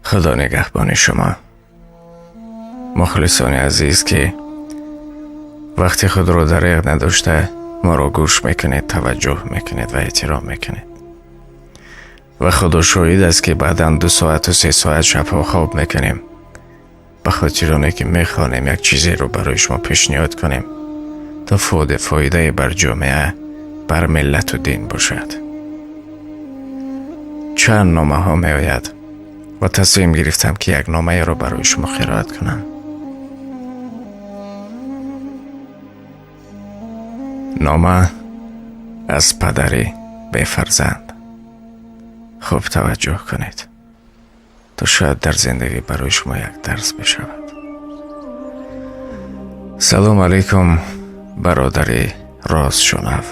Худо нигаҳбони шумо. Мухлисони азиз, ки вақти худро дареғ надошта моро гӯш мекунед, таваҷҷӯҳ мекунед ва эҳтиром мекунед. Ва Худо шоҳид аст, ки баъдан 2 соату 3 соат шабҳо хоб мекунем, ба хотири оне ки мехонем як чизеро барои шумо пешниҳод кунем, то фоидае бар ҷомеа, бар миллату дин бошад. Чанд номаҳо меояд ва тасмим гирифтам, ки як номаеро барои шумо қироат кунам. Нома аз падари бефарзанд. Хуб таваҷҷӯҳ кунед, то шояд дар зиндагӣ барои шумо як дарс бишавад. Салом алайкум, бародари розшунав.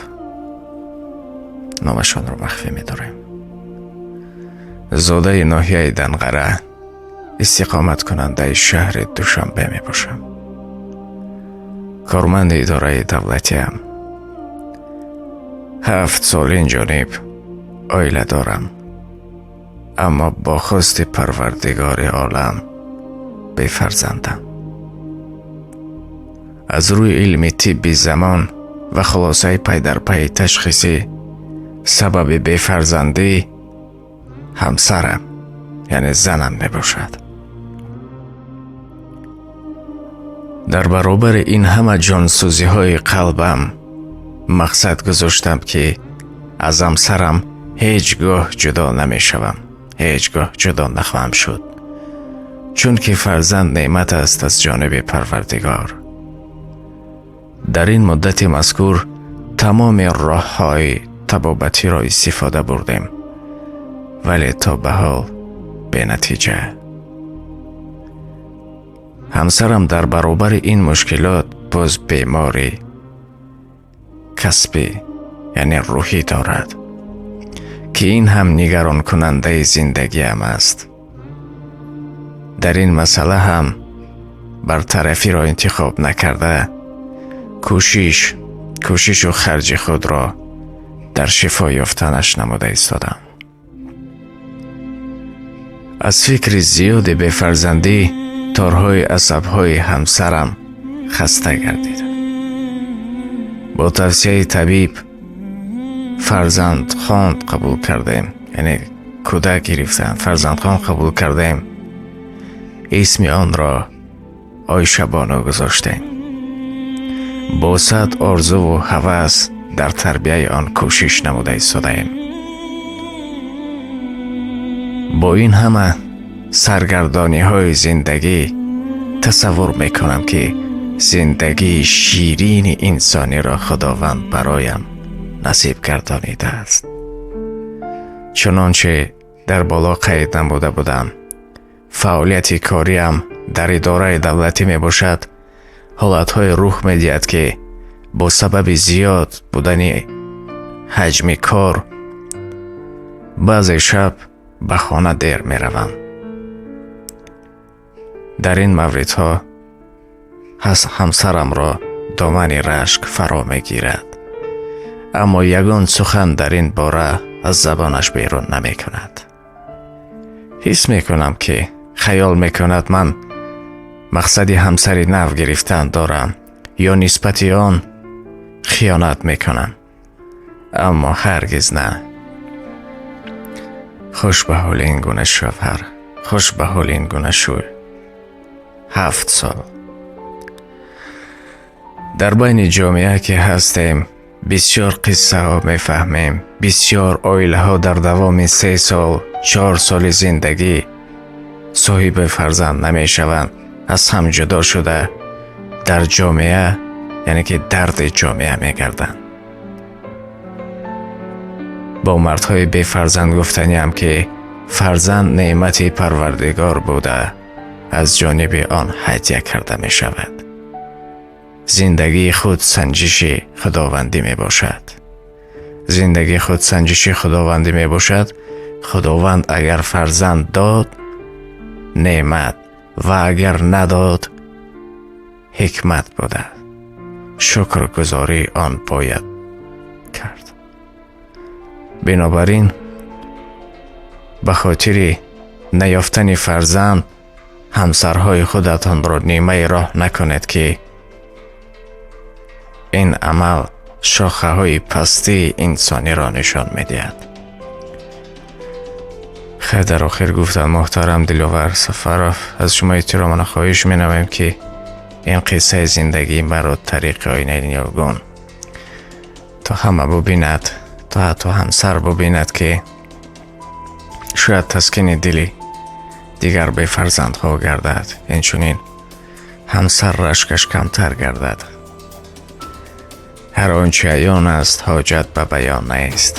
Номашонро махфӣ медорем. Зодаи ноҳияи Данғара, истиқоматкунандаи шаҳри Душанбе мебошам. Корманди идораи давлатиам. 7 сол ин ҷониб оила дорам, аммо бо хости Парвардигори олам бефарзандам. Аз рӯи илми тибби замон ва хулосаи пайдарпайи ташхисӣ, сабаби бефарзандӣ ҳамсарам, яъне занам мебошад. Дар баробари ин ҳама ҷонсӯзиҳои қалбам мақсад гузоштам, ки аз ҳамсарам ҳеҷ гоҳ ҷудо намешавам, ҳеҷ гоҳ ҷудо нахоҳам шуд, чунки фарзанд неъмат аст аз ҷониби Парвардигор. Дар ин муддати мазкур тамоми роҳҳои табобатиро истифода бурдем, вале то ба ҳол бенатиҷа. Ҳамсарам дар баробари ин мушкилот боз беморӣ касбӣ, яъне рӯҳӣ дорад, ки ин ҳам нигаронкунандаи зиндагиам аст. Дар ин масъала ҳам бартарафиро интихоб накарда, кӯшишу харҷи худро дар шифо ёфтанаш намуда истодам. Аз фикри зиёди бефарзандӣ торҳои асабҳои ҳамсарам хаста гардид. Бо тавсияи табиб фарзандхон қабул кардем, яъне кӯдак гирифтан, фарзандхон қабул кардем. Исми онро Ойшабону гузоштем. Бо 100 орзуву ҳавас дар тарбияи он кӯшиш намуда истодаем. Бо ин ҳама саргардониҳои зиндагӣ тасаввур мекунам, ки зиндагии ширини инсониро Худованд бароям насиб гардонидааст. Чунонче дар боло қайд намуда будам, фаъолияти кориам дар идораи давлатӣ мебошад. Ҳолатҳои рух медиҳад, ки бо сабаби зиёд будани ҳаҷми кор баъзе шаб ба хона дер меравам. Дар ин мавридҳо ҳамсарамро домани рашк фаро мегирад, аммо ягон сухан дар ин бора аз забонаш берун намекунад. Ҳис мекунам, ки хаёл мекунад ман мақсади ҳамсари нав гирифтан дорам ё нисбати он хиёнат мекунам, аммо ҳаргиз на. Хуш ба ҳоли ин гуна шавҳар, хуш ба ҳоли ин гуна шӯй. 7 сол дар байни ҷомеа ки ҳастем, бисёр қиссаҳо мефаҳмем. Бисёр оилаҳо дар давоми 3 сол, 4 соли зиндагӣ соҳиби фарзанд намешаванд, аз ҳам ҷудо шуда дар ҷомеа, яъне ки дарди ҷомеа мегарданд. Бо мардҳои бефарзанд гуфтаниам, ки фарзанд неъмати Парвардигор буда, аз ҷониби он ҳадя карда мешавад. Зиндагии худ санҷиши худовандӣ мебошад. Зиндагии худ санҷиши худовандӣ мебошад. Худованд агар фарзанд дод, неъмат, ва агар надод, ҳикмат буда. Шукргузории он бояд кард. Бинобар ин ба хотири Наёфтани фарзанд ҳамсарҳои худатонро нимаи роҳ накунед, ки ин амал шохаҳои пастии инсониро нишон медиҳад. Хайр, дар охир гуфтам, муҳтарам Диловар Сафаров, аз шумо эҳтиромона хоҳиш менамоем, ки ин қиссаи зиндагии маро тариқи оинаи ниёгон то ҳама бубинад, то ҳатто ҳамсар бубинад, ки шояд таскини дили дигар бефарзандҳо гардад, инчунин ҳамсар рашкаш камтар гардад. Ҳар он чи аён аст, ҳоҷат ба баён нест.